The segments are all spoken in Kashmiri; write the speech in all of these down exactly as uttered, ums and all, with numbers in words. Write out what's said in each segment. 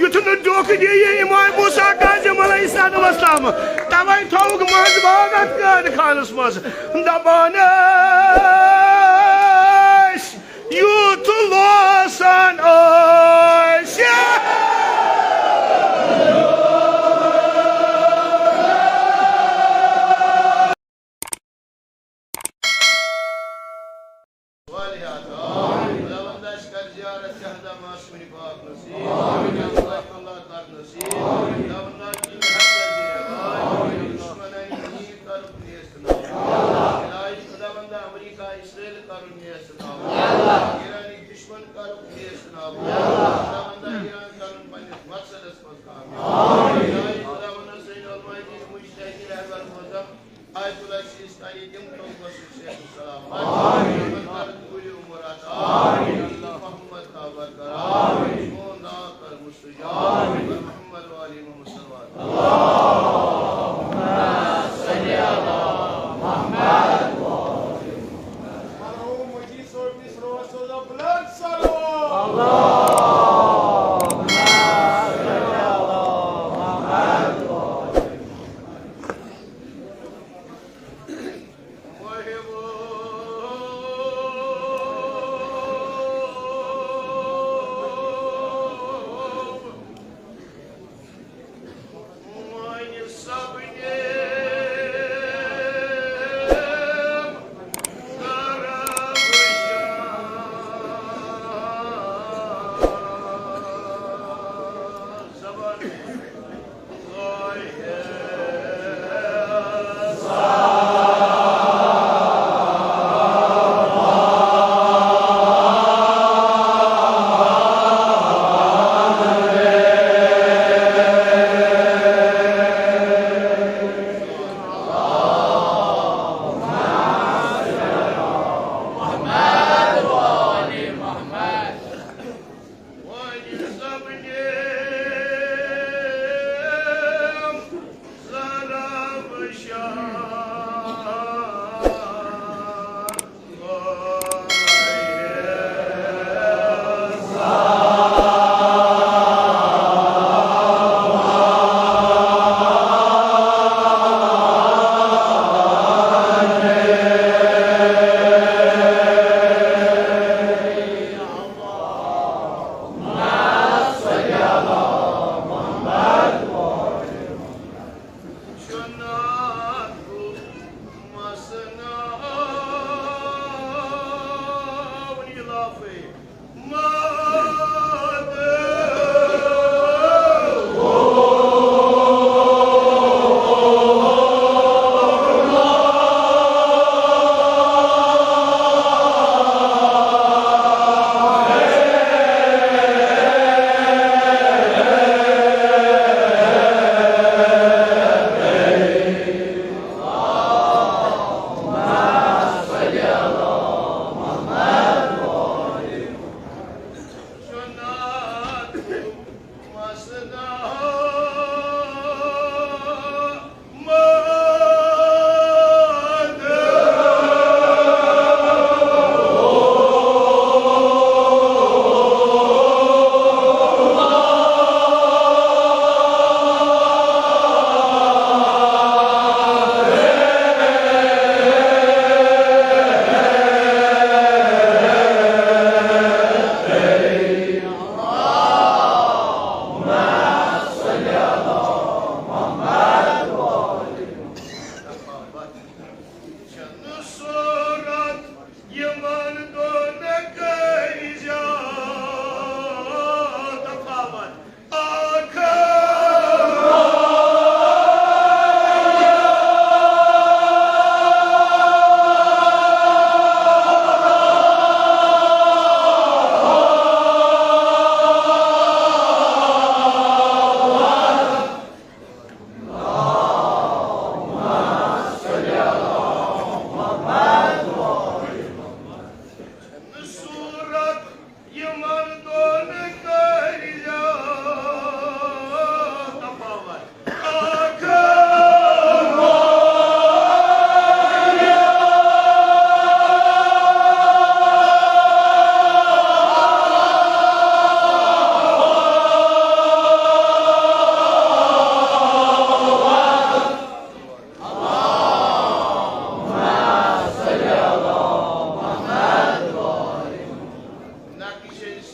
یُتھ نہٕ ڈوکھ دِیہِ امام موسیٰ کاظم علیہ السلام۔ توے تھووُکھ منٛز باغ اتھ قٲد خانس منٛز۔ دپان ٲسۍ، یُتھ لوسان ٲسۍ۔ صالحات۔ خداوند، اسہِ کر زیارت شہدا معصومہ پاک نصیب۔ یا اللہ، اللہ کر نصیب۔ خداوند، دین حق کر زیارت۔ دشمنان دین کرُکھ نیست نابود۔ الہی خداوند، امریکہ اسرائیل کرُن نیست نابود۔ ایرانٕکۍ دشمن کرُکھ نیست نابود۔ خداوند، ایران کرُن پننِس مقصدس منٛز کامیاب۔ الہی خداوند، سٲنۍ علماء دین، مجتہدین، رہبر معظم، آیت اللہ سیستانی، تِم تھٲوُکھ شیخ السلام۔ آمین۔ محمد کر قبول عمر عطا۔ آمین۔ محمد کا برقرار۔ آمین۔ سون ناو کر مستجاب۔ آمین۔ محمد والی محمد صلوات۔ اللہم صل علی محمد۔ مرحوم مجید صٲبنِس روحس سوزو بلند صلوات۔ اللہم صل علی محمد۔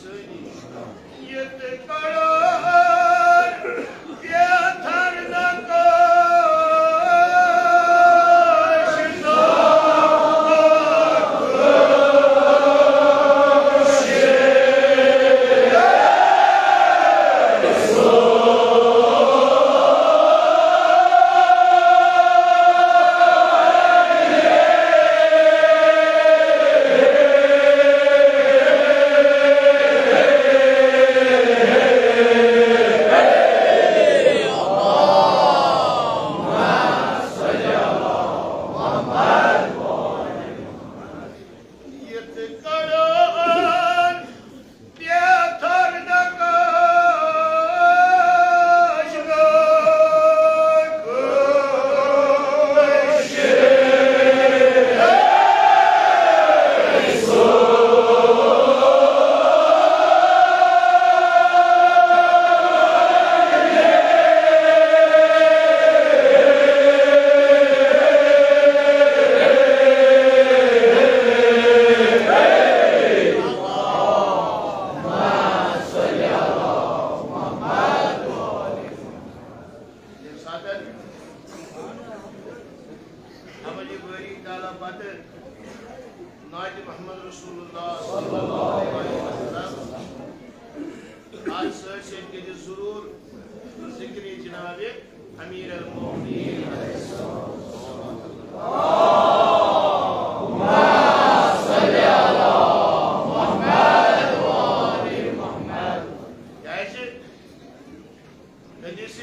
یتھ کڑان یتھر نقاش یتھ کڑان یتھر نقاش ییٚمہِ ساتہٕ عملِ باری تعالیٰ پتہٕ نعتِ محمد رسول اللہ صلی اللہ علیہ وسلم، اتھ سۭتۍ سۭتۍ گژھِ ضروٗر ذکرِ جناب امیر المومنین علیہ السلام۔ کیازِ حدیث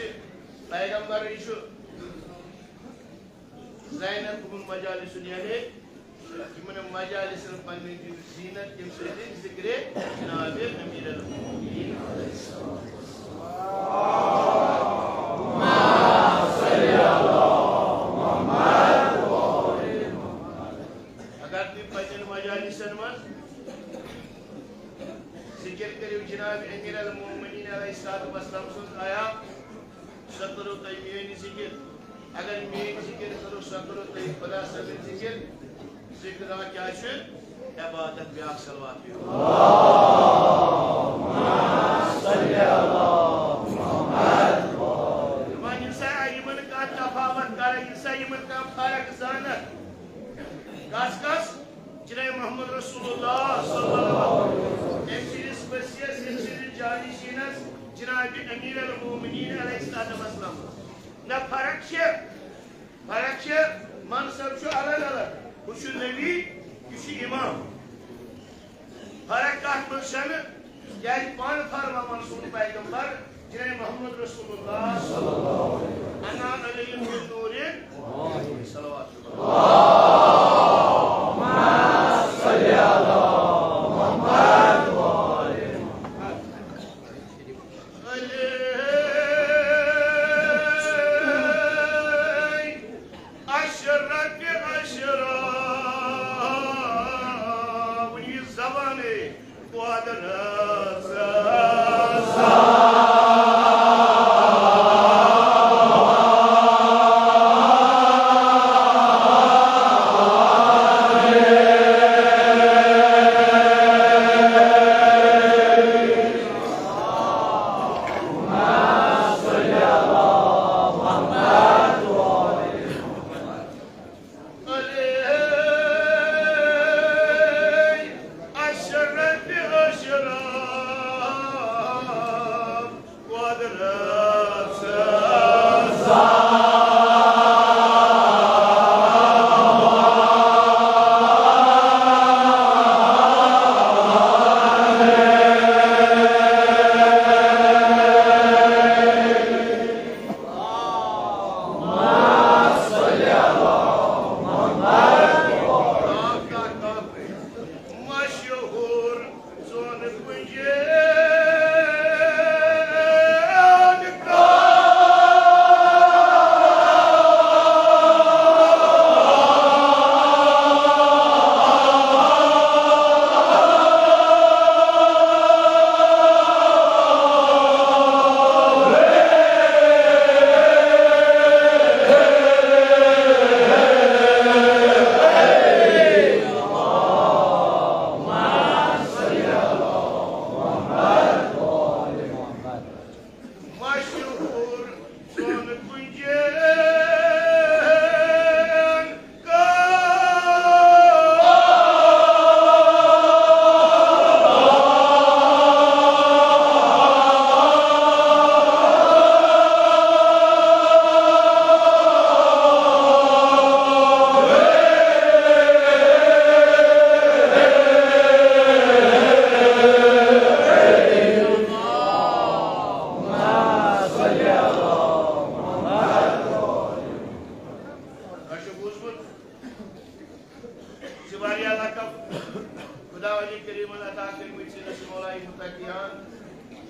پیغمبر یہِ چھُ زینت ہُنٛد مجالس، یعنی یِمن مجالسن پننہِ دِل زینت، ییٚمہِ سۭتۍ ذکرِ جناب امیر المومنین۔ اگر تُہۍ پننٮ۪ن مجالسن منٛز ذکر کٔرِو جناب امیر المومنین علیہ الصلوۃ والسلام سُنٛد آیا، سۄ کٔرٕو تۄہہِ میٲنۍ ذکر۔ اگر میٲنۍ ذکر کٔرٕو، سۄ کٔرٕو تۄہہِ خدا صٲبٕنۍ ذکر۔ ذکر کیٛاہ چھُ؟ عبادت۔ بیٛاکھ صلوات پٔرِو۔ دَپان، ییٚلہِ سا یِمن کانٛہہ تفاوت کرکھ، ییٚلہِ سا یِمن کانٛہہ فرق زانکھ، کس کس؟ جناب محمد رسول اللہ صلی اللہ علیہ وسلم، أمۍ سٕنٛدِس ؤسیٖیَس، أمۍ سٕنٛدِس جانشیٖنس جناب امیر المومنین علیہ الصلوۃ والسلام۔ نہ، فرق چھِ، فرق چھِ، منصب چھُ الگ الگ، ہُہ چھُ نبی، یہِ چھُ امام۔ فرق کتھ منٛز چھنہٕ؟ کیازِ پانہٕ فرماوان سون پیغمبر جناب محمد رسول اللہ صلی اللہ علیہ وسلم، انا علیہ من نور، صلوات اللہ۔ علیہ اشرق اشرا، ؤنِو یہِ زبانٕے، قۄدرت۔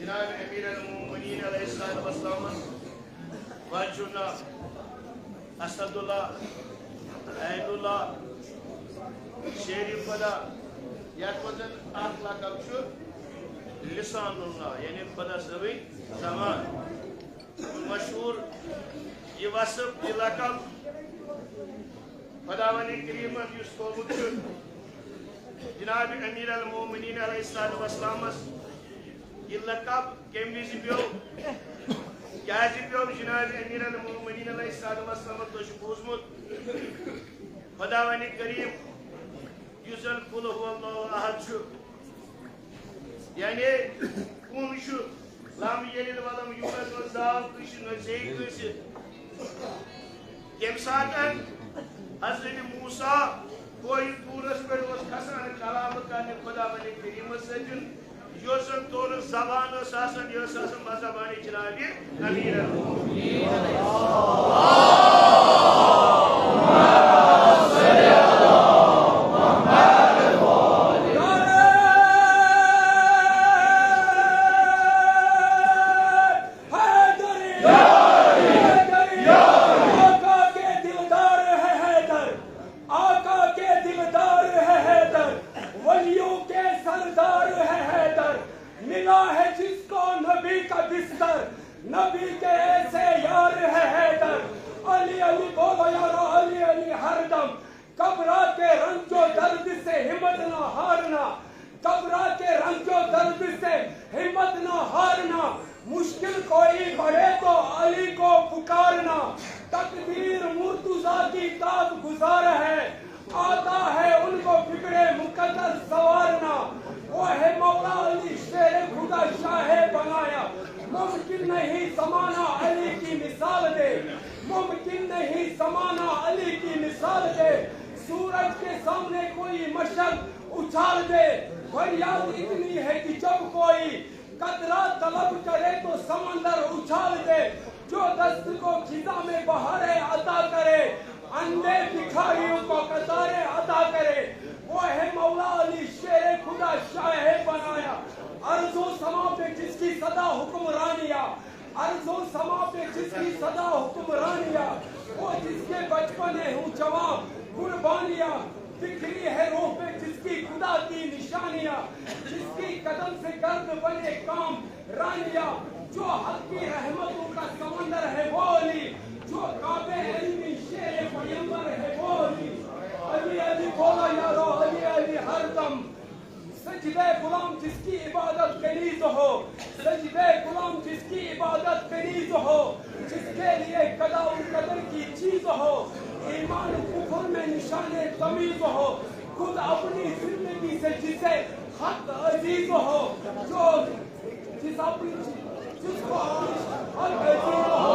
جناب امیر المومنین علیہ الصلوۃ والسلام، واجہ ناو اسد اللہ، عین اللہ، شیر خدا، یتھ منٛز اکھ لقب چھُ لسان اللہ، یعنی خدا صٲبٕنۍ زبان۔ مشہوٗر یہِ وصف، یہِ لقب خداوند کریمن یُس تھوٚومُت چھُ جناب امیر المومنین علیہ الصلوۃ والسلامس، یہِ لقب کمہِ وِزِ پیوٚو؟ کیازِ پیوٚو جناب امیر المومنین علیہ الصلوۃ والسلامس؟ تُہۍ چھِو بوٗزمُت، خداوند کریم یُس زن قل هو اللہ احد چھُ، یعنی کُن چھُ، لم یلد ولم یولد، نہ زاو کٲنٛسہِ، نہ زیٚے کٲنٛسہِ۔ ییٚمہِ ساتہٕ حضرت موسیٰ کوہِ طورس پٮ۪ٹھ اوس کھسان کلام کرنہِ خداوند کریمس سۭتۍ، یۄس زن تورٕ زبان ٲس آسان، یہِ ٲس آسان بزبانِ جناب امیر المومنین۔ حیدری! حیدری! آقا کے دلدار ہے حیدر، آقا کے دلدار ہے حیدر، ولیوں کے سردار ہے حیدر، ملا ہے جس کو نبی کا بستر، نبی کے ایسے یار ہے حیدر۔ علی علی بولو یارو، علی علی ہر دم۔ گھبرا کے رنج و درد سے ہمت نہ ہارنا، گھبرا کے رنج و درد سے ہمت نہ ہارنا، مشکل کوئی پڑے تو علی کو پکارنا، تقدیر مرتضیٰ کی تاب گزار ہے، آتا ہے ان کو فکر مقدر سنوارنا۔ وہ ہے مولا علی شیر خدا شاہ بنایا، ممکن نہیں زمانہ علی کی مثال دے، ممکن نہیں زمانہ علی کی مثال دے۔ سورج کے سامنے کوئی مشعل اچھال دے، فریاد اتنی ہے کہ جب کوئی قطرہ طلب کرے تو سمندر اچھال دے۔ جو دست کو خزاں میں بہاریں عطا کرے، اندھے بھکاریوں کو قطاریں عطا کرے، وہ ہے مولا علی شیر خدا شاہ بنایا۔ ارض و سما پہ جس کی سدا حکمرانیاں، ارض و سما پہ جس کی سدا حکمرانیاں، وہ جس کے بچپن ہے ہوں جوان قربانیاں، بکھری ہے روح پہ جس کی خدا کی نشانیاں، جس کی قدم سے گرد بنے کام رانیاں، جو حق کی رحمتوں کا سمندر ہے وہ علی، جو کعبے علمی شیر پیمبر ہے وہ علی۔ علی علی بولا یارو، علی علی ہر دم۔ سجدہ غلام جس کی عبادت کنیز ہو، سجدہ غلام جس کی عبادت کنیز ہو، جس کے لیے قضا و قدر کی چیز ہو، ایمان و کفر میں نشان تمیز ہو، خود اپنی زندگی سے جسے حق عزیز ہو، جو جس اپنی، جس کو اپنی حق عزیز ہو۔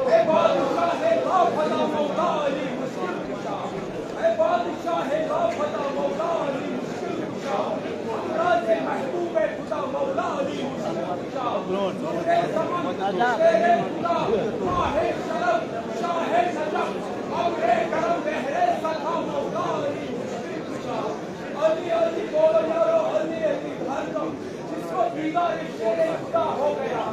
اے بادشاہ لا فتح مولا علی مشکل کشا، اے بادشاہ لا فتح مولا علی مشکل کشا، ہمراز محبوب خدا مولا علی مشکل کشا، نور زمان شیر خدا، ماہ شرف شاہ نجف، ابر کرم بحر سخا مولا علی مشکل کشا۔ علی علی بولو یارو، علی علی ہر دم۔ جس کو دیدار شیر خدا ہو گیا،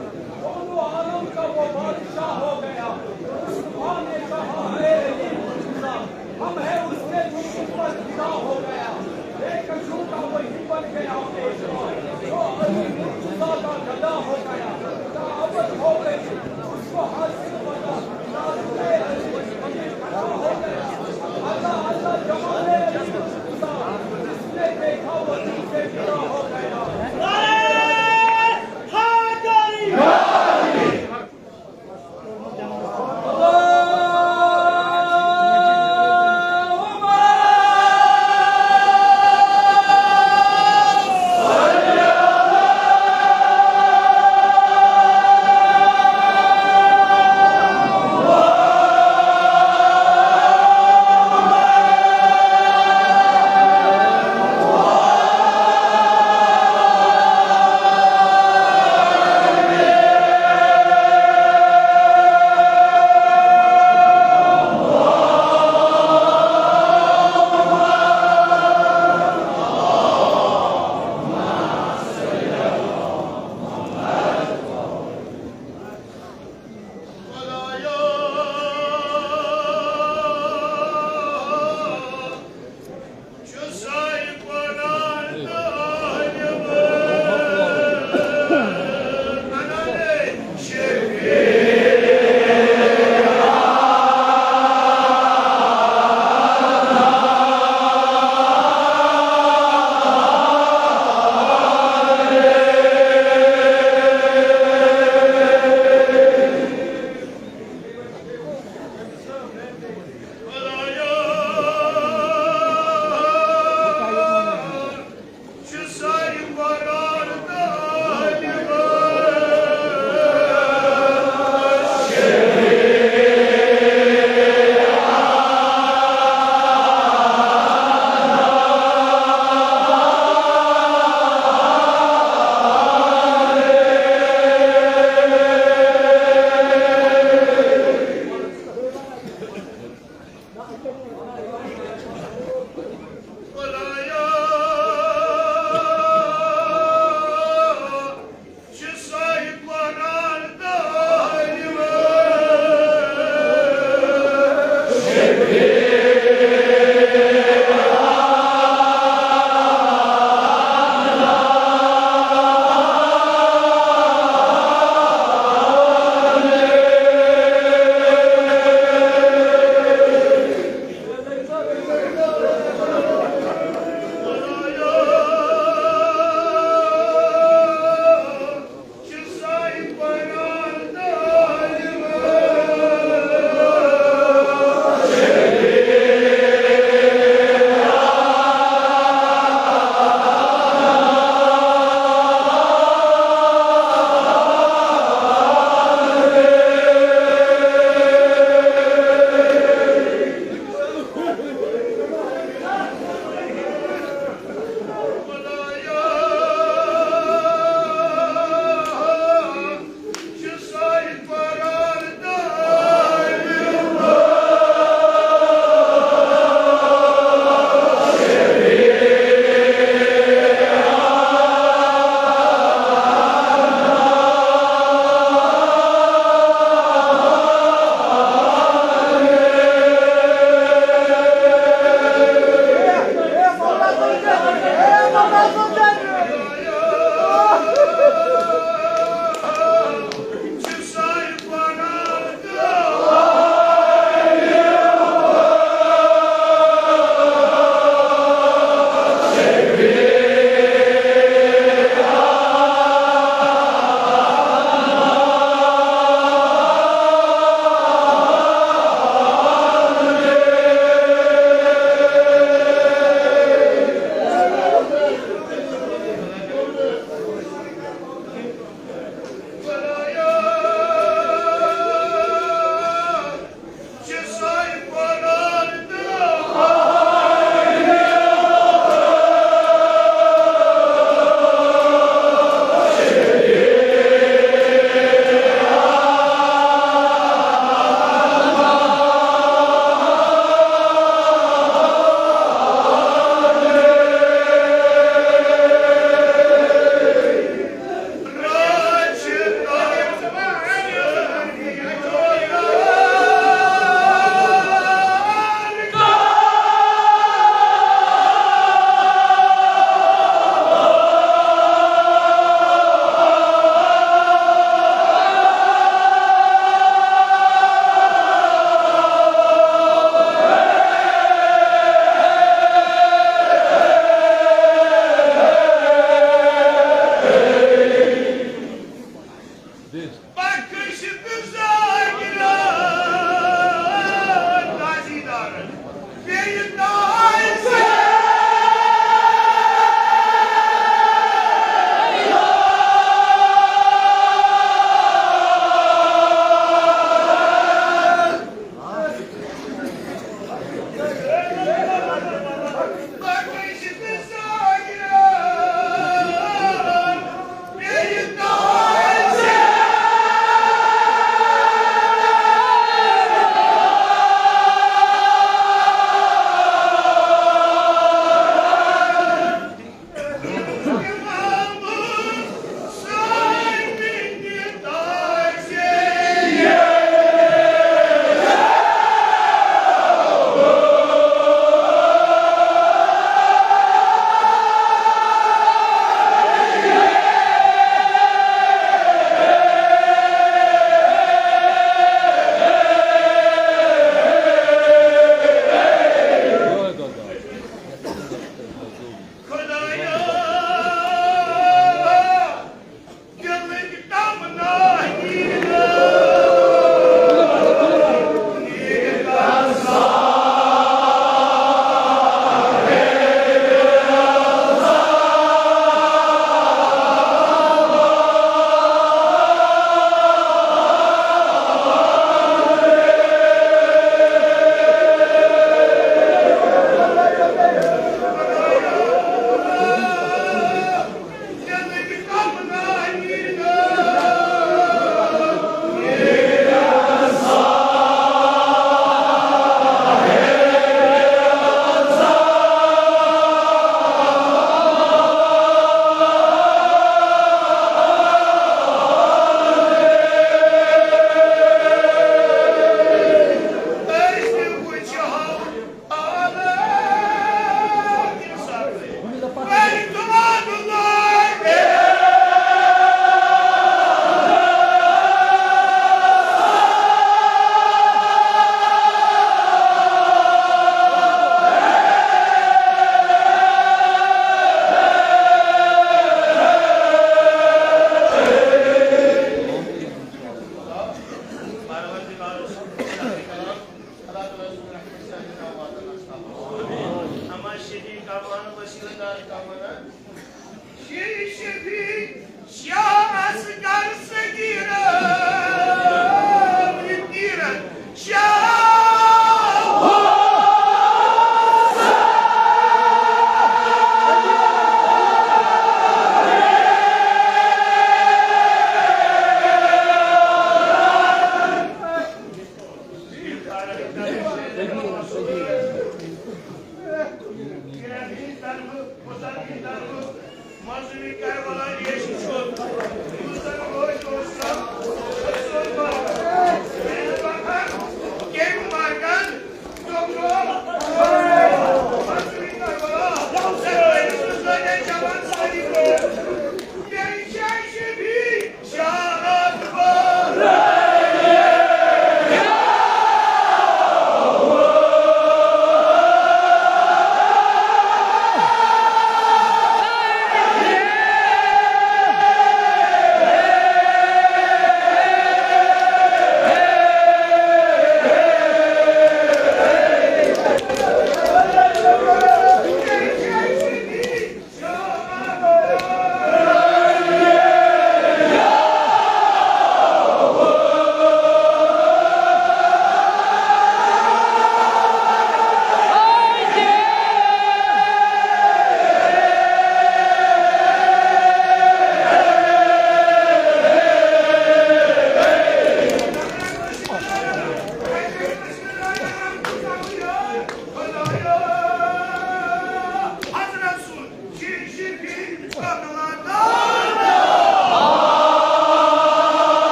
دونوں عالم کا وہ بادشاہ ہو گیا۔ مصطفیٰ نے کہا، اے علی مرتضیٰ، ہم ہیں اس کے جو تم پر فدا ہو گیا۔ بے کسوں کا وہی بن گیا پیشوا، جو علی مرتضیٰ کا گدا ہو گیا۔ کیا ابد ہو گئی اس کو حاصل ودا۔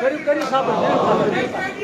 کٔرِو، کٔرِو صبر، کٔرِو صبر۔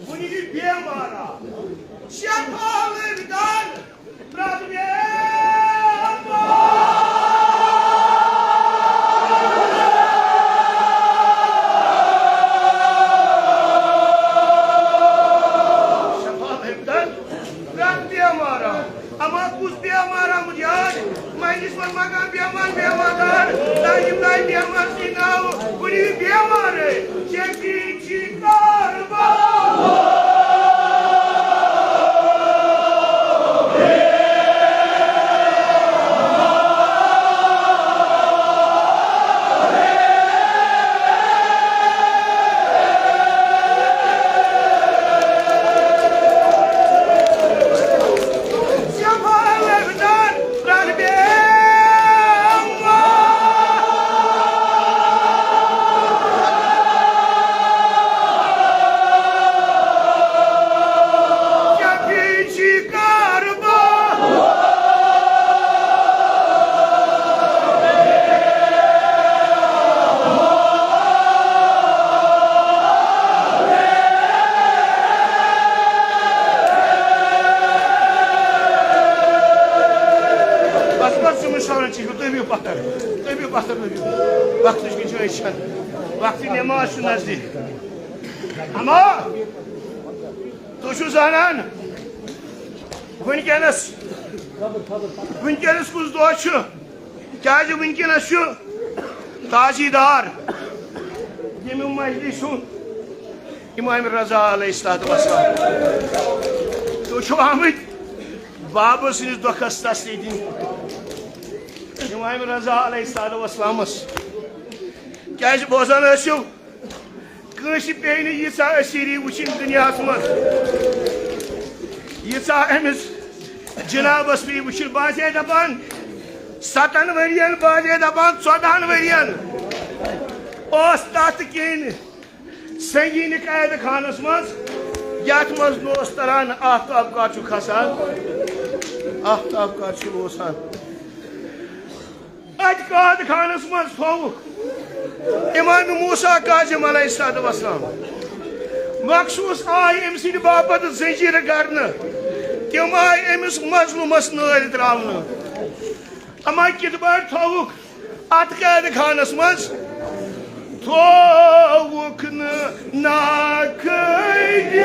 وٕنہِ یہِ بیمارا، شفا لٔبۍ دَگ، پرٛٮ۪تھ بیمار۔ شفا لٔبۍ دَگ، پرٛٮ۪تھ بیمارا۔ اما کُس بیمار آمُت یاد؟ مجلس منٛز مقام بیمار، بیمار دار، دایم دایم بیمار سٕے ناو، کُنہِ بیمار ہے، شفیع چھی کاربار۔ بس، بس، ژٕ مہٕ شرم، ژٕ چھُکھ، تُہۍ بِہِو پتھر، تُہۍ بِہِو پتھر، تُہۍ بِہِو۔ وقتٕچ کیٛاہ چھِ أسۍ چھَنہٕ، وقتٕچ نٮ۪ماز چھُ نزدیٖک۔ اما، تُہۍ چھِو زانان، وٕنکیٚنَس، وٕنکیٚنَس کُس دۄہ چھُ؟ کیٛازِ وٕنکیٚنَس چھُ تازی دار ییٚمیُک مجلس چھُ امام رضا علیہ الصلوۃ والسلام۔ تُہۍ چھِو آمٕتۍ بابہٕ سٕنٛدِس دۄکھَس تسلی دِنہِ، امام رضا علیہ الصلوۃ والسلامَس۔ کیٛازِ بوزان ٲسِو، کٲنٛسہِ پیٚیہِ نہٕ ییٖژاہ أسیٖری وٕچھِنۍ دُنیاہَس منٛز، ییٖژاہ أمِس جنابَس پیٚیہِ وٕچھِنۍ۔ بہٕ آسے دَپان، سَتَن ؤرِین، بہٕ آسے دَپان، ژۄدہَن ؤرِین اوس تَتھ کِنۍ سنگیٖن قید خانس منٛز، یتھ منٛز نہٕ اوس تران آفتاب کر چھُ کھسان، آفتاب کر چھُ لوسان۔ اتھ قید خانس منٛز تھووُکھ امام موسیٰ کاظم علیہ الصلوۃ والسلام۔ مخصوص آے أمۍ سٕنٛدِ باپتھ زنجیٖرٕ کرنہٕ، تِم آے أمِس مظلومس نٲلۍ تراونہٕ۔ اما کِتھ پٲٹھۍ تھووُکھ اتھ قید خانس منٛز؟ تھووُکھ نہٕ ناکھٕ دِتھ۔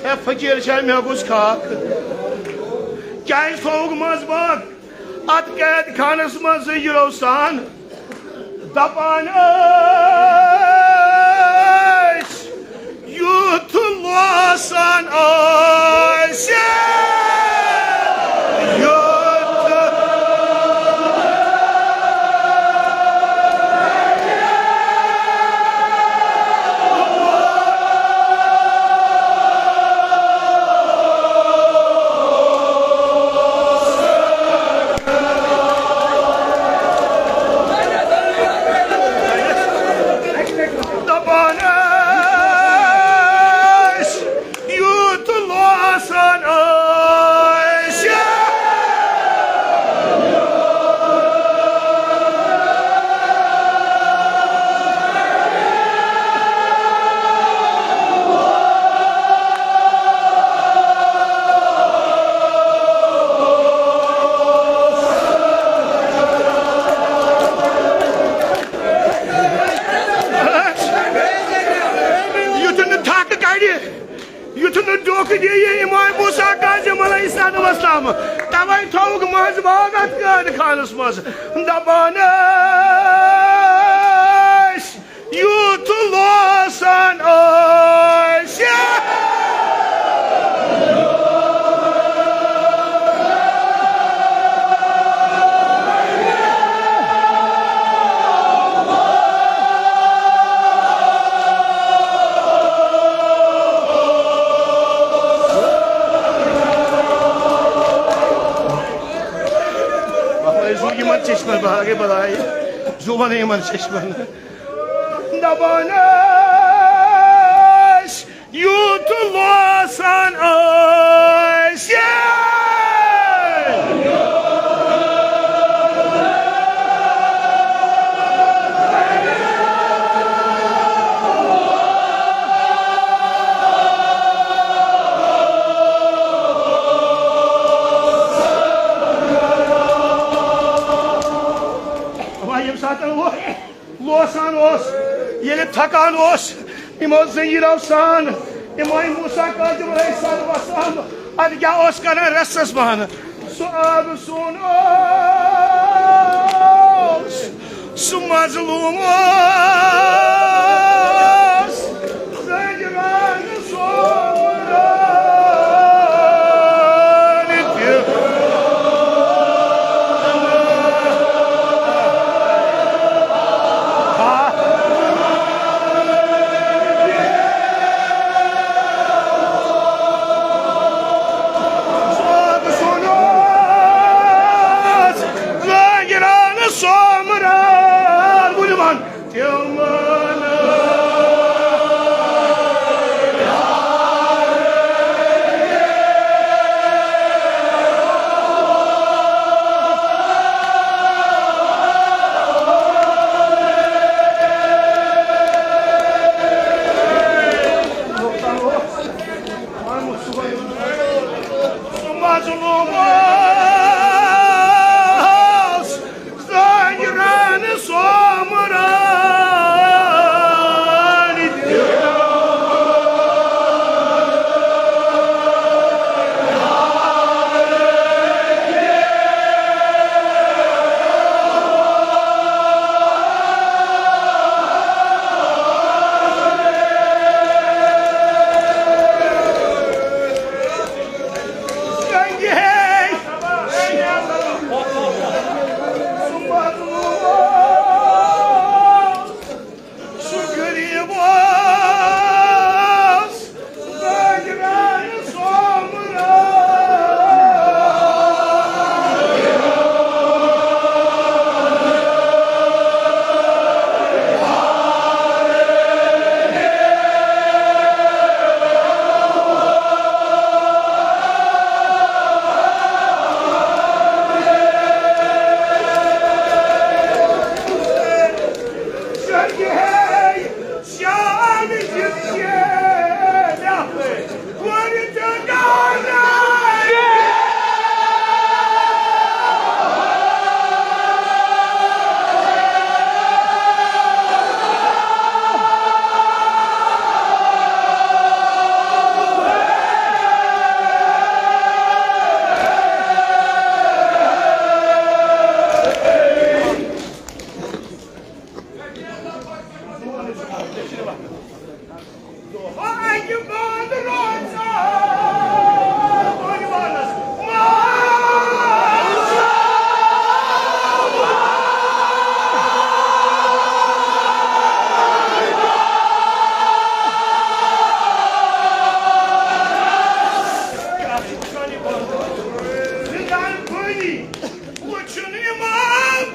اے فقیٖر چھا، مےٚ گوٚژھ خاک؟ کیٛازِ تھووُکھ منٛز باگ؟ اتھ قید خانس منٛز زنجیٖرو سان دپان ٲسۍ، یُتھ لوسان آسہِ، یُتھ۔ توے تھوک منٛز باغ اتھ قٲد خانس منٛز۔ دپان ٲسۍ یوٗت لوسان ٲسۍ۔ بہٕ ہاے زُو یِمن چشمن، بہٕ ہاے بلاے زُوَن یِمن چشمن۔ دپان ٲسۍ یوٗت لوسان ٲسۍ۔ اَوا، ییٚمہِ ساتہٕ لوسان اوس، ییٚلہِ تھکان اوس، یِمو زنجیٖرو سان، یِمو موسیٰ کاظم علیہ السلام وسلام، اَدٕ کیٛاہ اوس کران رَسَس بَہانہٕ؟ سُہ آب سون اوس، سُہ مظلوم اوس، زنجیٖرن سومران تہِ۔ سومران، زنجیٖرن سومران، ؤنِو وَن۔ زنجیٖرن سومران تہِ۔ زنجیٖر۔ سُہ مظلوم اوس، سُہ غریٖب اوس، زنجیٖرن سومران۔ وٕچھُن یِمن۔